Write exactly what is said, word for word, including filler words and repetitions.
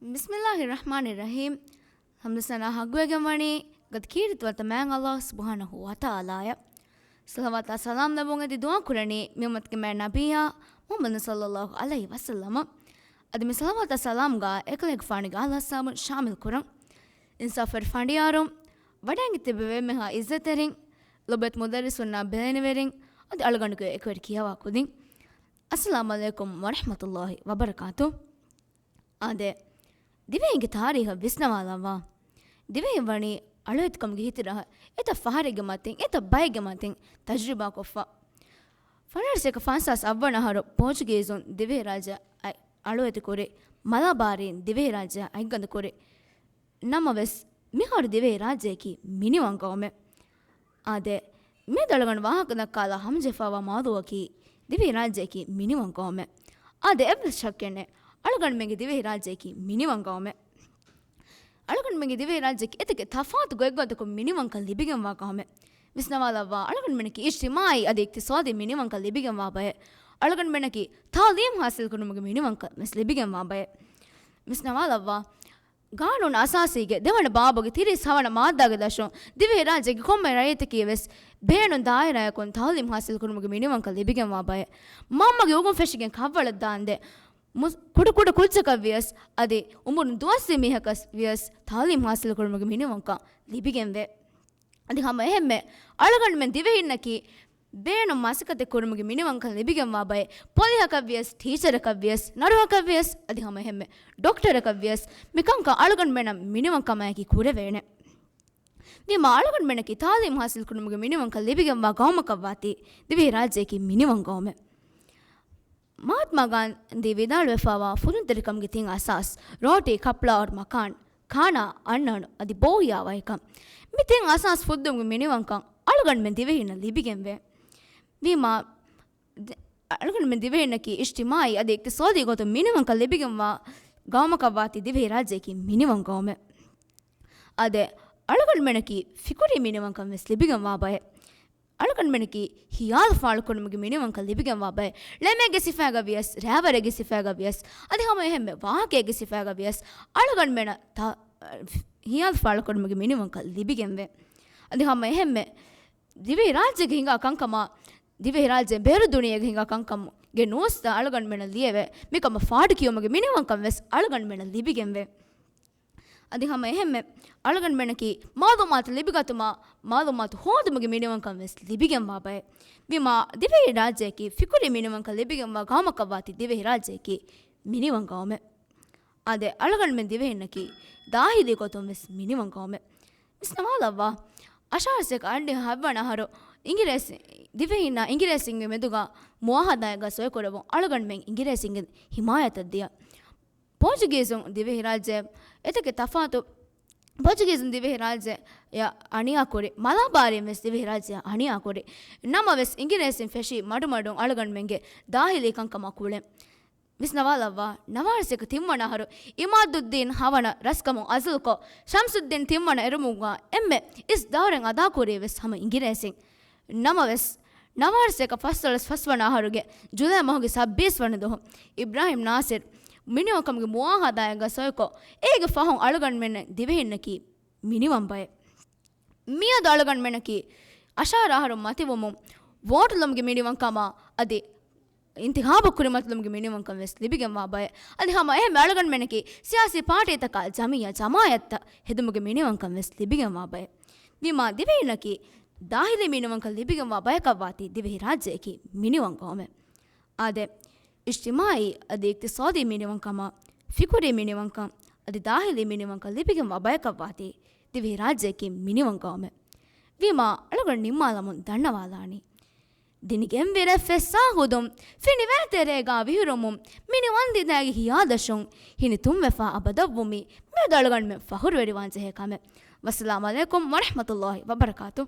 ބިސްމިއްލާހި ރަޙްމާނި ރަޙީމް. ޙަމްދު ސަނާ ޙައްޤުވެގެން ވަނީ ގަދަ ކީރިތިވަންތަ މާތް ﷲ ސުބްޙާނަހޫ ވަތަޢާލާއަށް. ޞަލަވާތާ ސަލާމް ލެއްވުން އެދި ދުޢާ ކުރަނީ މި އުއްމަތުގެ މާތް ނަބިއްޔާ މުޙައްމަދު ޞައްލައްލާހު ޢަލައިހި ވަސައްލަމަށް. އަދި މި ޞަލަވާތާ ސަލާމްގަ އެކަލޭގެފާނުގެ އާލު އަޞްޙާބުން ޝާމިލް ކުރަން. އިންސާފުވެރި ފަނޑިޔާރުން، ވަޑައިގެން ތިއްބެވި އެންމެހާ އިއްޒަތްތެރިން، ލޮބުވެތި މުދައްރިސުންނާ ބެލެނިވެރިން، އަދި އަޅުގަނޑުގެ އެކުވެރި ކިޔަވާ ކުދިން. އައްސަލާމު ޢަލައިކުމް ވަރަޙްމަތުﷲ ވަބަރަކާތު. އާދެ، ދިވެހިންގެ ތާރީޚަށް ވިސްނަވާލައްވާ. ދިވެހިން ވަނީ އަޅުވެތިކަމުގެ ހިތިރަހަ އެތައް ފަހަރެއްގެ މަތިން، އެތައް ބައެއްގެ މަތިން ތަޖުރިބާކޮށްފަ. ފަނަރަ ސަތޭކަ ފަންސާސް އަށްވަނަ އަހަރު ޕޯޗުގީޒުން ދިވެހިރާއްޖެ އައި-، އަޅުވެތިކުރި، މަލާބާރީން ދިވެހިރާއްޖެ އަތްގަނޑުކުރި. ނަމަވެސް، މިހާރު ދިވެހިރާއްޖެއަކީ މިނިވަން ގައުމެއް. އާދެ، މިއަދު އަޅުގަނޑު ވާހަކަ ދައްކާލާ ހަމަޖެހިފައިވާ މައުޟޫއަކީ ދިވެހިރާއްޖެއަކީ މިނިވަން ގައުމެއް. އާދެ، އެއްވެސް ޝައްކެއް ނެތް، އަޅުގަނޑުމެންގެ ދިވެހިރާއްޖެއަކީ މިނިވަން ގައުމެއް. އަޅުގަނޑުމެންގެ ދިވެހިރާއްޖެއަކީ އެތަކެއް ތަފާތު ގޮތްގޮތަކުން މިނިވަންކަން ލިބިގެންވާ ގައުމެއް. ވިސްނަވާލައްވާ، އަޅުގަނޑުމެންނަކީ އިޖްތިމާޢީ އަދި އިޤްތިޞާދީ މިނިވަންކަން ލިބިގެންވާ ބައެއް. އަޅުގަނޑުމެންނަކީ ތަޢުލީމް ޙާޞިލްކުރުމުގެ މިނިވަންކަން ވެސް ލިބިގެންވާ ބައެއް. ވިސްނަވާލައްވާ، ގާނޫނު އަސާސީގެ ދެވަނަ ބާބުގެ ތިރީސް ހަވަނަ މާއްދާގެ ދަށުން ދިވެހިރާއްޖޭގެ ކޮންމެ ރައްޔިތަކީ ވެސް ބޭނުން ދާއިރާއަކުން ތަޢުލީމް ޙާޞިލްކުރުމުގެ މިނިވަންކަން ލިބިގެންވާ ބައެއް. މަންމަގެ އުގުން ފެށިގެން ކަށްވަޅަށް ދާންދެން މުސް-، ކުޑަކުޑަ ކުއްޖަކަށް ވިޔަސް އަދި އުމުރުން ދުވަސްވީ މީހަކަށް ވިޔަސް ތަޢުލީމް ޙާޞިލްކުރުމުގެ މިނިވަންކަން ލިބިގެންވޭ. އަދި ހަމަ އެހެންމެ އަޅުގަނޑުމެން ދިވެހިންނަކީ ބޭނުން މަސައްކަތެއް ކުރުމުގެ މިނިވަންކަން ލިބިގެންވާ ބައެއް. ޕޮލިހަކަށް ވިޔަސް، ޓީޗަރަކަށް ވިޔަސް، ނަރުހަކަށް ވިޔަސް، އަދި ހަމަ އެހެންމެ ޑޮކްޓަރަކަށް ވިޔަސް، މިކަންކަން އަޅުގަނޑުމެނަށް މިނިވަންކަމާއެކީ ކުރެވޭނެ. ވީމާ އަޅުގަނޑުމެންނަކީ ތަޢުލީމް ޙާޞިލްކުރުމުގެ މިނިވަންކަން ލިބިގެންވާ ގައުމަކަށްވާތީ ދިވެހިރާއްޖެއަކީ މިނިވަން ގައުމެއް. މަހާތްމާ ގާންދީ ވިދާޅުވެފައިވާ ފުދުންތެރިކަމުގެ ތިން އަސާސް، ރޯޓީ، ކަޕްޅާ އޮރު މަކާން، ކާނާ އަންނަނު އަދި ބޯހިޔާވަހިކަން. މި ތިން އަސާސް ފުއްދުމުގެ މިނިވަންކަން އަޅުގަނޑުމެން ދިވެހިންނަށް ލިބިގެންވޭ. ވީމާ، ދެ-، އަޅުގަނޑުމެން ދިވެހިންނަކީ އިޖްތިމާޢީ އަދި އިޤްތިޞާދީ ގޮތުން މިނިވަންކަން ލިބިގެންވާ ގައުމަކަށްވާތީ ދިވެހިރާއްޖެއަކީ މިނިވަން ގައުމެއް. އާދެ، އަޅުގަނޑުމެންނަކީ ފިކުރީ މިނިވަންކަން ވެސް ލިބިގެންވާ ބައެއް. އަޅުގަނޑުމެންނަކީ ހިޔާލު ފާޅުކުރުމުގެ މިނިވަންކަން ލިބިގެންވާ ބައެއް. ޅެމެއްގެ ސިފައިގަ ވިޔަސް، ރައިވަރެއްގެ ސިފައިގަ ވިޔަސް، އަދި ހަމަ އެހެންމެ ވާހަކައެއްގެ ސިފައިގަ ވިޔަސް، އަޅުގަނޑުމެނަށް ތަ-، ހިޔާލު ފާޅުކުރުމުގެ މިނިވަންކަން ލިބިގެންވޭ. އަދި ހަމަ އެހެންމެ ދިވެހިރާއްޖޭގެ ހިނގާ ކަންކަމާ، ދިވެހިރާއްޖޭ ބޭރު ދުނިޔޭގެ ހިނގާ ކަންކަމުގެ ނޫސްތައް އަޅުގަނޑުމެނަށް ލިޔެވޭ. މިކަމަށް ފާޑު ކިޔުމުގެ މިނިވަންކަން ވެސް އަޅުގަނޑުމެނަށް ލިބިގެންވޭ. އަދި ހަމަ އެހެންމެ އަޅުގަނޑުމެންނަކީ މައުލޫމާތު ލިބިގަތުމާ، މައުލޫމާތު ހޯދުމުގެ މިނިވަންކަން ވެސް ލިބިގެންވާ ބައެއް. ވީމާ ދިވެހިރާއްޖެއަކީ ފިކުރީ މިނިވަންކަން ލިބިގެންވާ ގައުމަކަށްވާތީ ދިވެހިރާއްޖެއަކީ މިނިވަން ގައުމެއް. އާދެ، އަޅުގަނޑުމެން ދިވެހިންނަކީ ދާހިލީ ގޮތުން ވެސް މިނިވަން ގައުމެއް. ވިސްނަވާލައްވާ، އަށާރަ ސަތޭކަ އަށްޑިހަ ހަތްވަނަ އަހަރު އިނގިރޭސި-، ދިވެހިންނާ އިނގިރޭސިންގެ މެދުގަ މުއާހަދާއެއްގަ ސޮއިކުރެވުން އަޅުގަނޑުމެން އިނގިރޭސިންގެ ހިމާޔަތަށް ދިޔަ. ޕޯޗުގީޒުން ދިވެހިރާއްޖެ އެތަކެއް ތަފާތު، ޕޯޗުގީޒުން ދިވެހިރާއްޖެއަށް އަނިޔާކުރި، މަލާބާރީން ވެސް ދިވެހިރާއްޖެއަށް އަނިޔާކުރި. ނަމަވެސް، އިނގިރޭސިން ފެށީ މަޑުމަޑުން އަޅުގަނޑުމެންގެ ދާހިލީ ކަންކަމާ ކުޅެން. ވިސްނަވާލައްވާ، ނަވާރަ ސަތޭކަ ތިންވަނަ އަހަރު އިމާދުއްދީން ހަވަނަ ރަސްކަމުން އަޒުލްކޮށް، ޝަމްސުއްދީން ތިންވަނަ އެރުމުގަ އެންމެ އިސް ދައުރެއް އަދާކުރީ ވެސް ހަމަ އިނގިރޭސިން. ނަމަވެސް، ނަވާރަ ސަތޭކަ ފަސްދޮޅަސް ފަސްވަނަ އަހަރުގެ ޖުލައި މަހުގެ ސައްބީސް ވަނަ ދުވަހު އިބްރާހިމް ނާސިރް މިނިވަންކަމުގެ މުއާހަދާއެއްގަ ސޮއިކޮށް، އޭގެ ފަހުން އަޅުގަނޑުމެން ދިވެހިންނަކީ މިނިވަން ބައެއް. މިއަދު އަޅުގަނޑުމެންނަކީ އަށާރަ އަހަރު މަތިވުމުން ވޯޓުލުމުގެ މިނިވަންކަމާ އަދި އިންތިޚާބު ކުރިމަތިލުމުގެ މިނިވަންކަން ވެސް ލިބިގެންވާ ބައެއް. އަދި ހަމަ އެހެންމެ އަޅުގަނޑުމެންނަކީ ސިޔާސީ ޕާޓީތަކާ ޖަމިއްޔާ ޖަމާޔަތްތައް ހެދުމުގެ މިނިވަންކަން ވެސް ލިބިގެންވާ ބައެއް. ވީމާ ދިވެހިންނަކީ ދާހިލީ މިނިވަންކަން ލިބިގެންވާ ބަޔަކަށްވާތީ ދިވެހިރާއްޖެއަކީ މިނިވަން ގައުމެއް. އާދެ، އިޖްތިމާޢީ އަދި އިޤްތިޞާދީ މިނިވަންކަމާ، ފިކުރީ މިނިވަންކަން އަދި ދާހިލީ މިނިވަންކަން ލިބިގެންވާ ބަޔަކަށްވާތީ ދިވެހިރާއްޖެއަކީ މިނިވަން ގައުމެއް. ވީމާ އަޅުގަނޑު ނިންމާލަމުން ދަންނަވާލާނީ. ދިނިގެންވި ރެއްފެއްސާ ހުދުން، ފިނިވޭ ތެރޭގާ ވިހުރުމުން، މިނިވަން ދިދައިގެ ހިޔާދަށުން، ހިނިތުންވެފާ އަބަދަށްވުމީ، މިއަދު އަޅުގަނޑުމެން ފަޚުރުވެރިވާންޖެހޭ ކަމެއް. ވައްސަލާމް ޢަލައިކުމް ވަރަޙްމަތުﷲި ވަބަރަކާތު.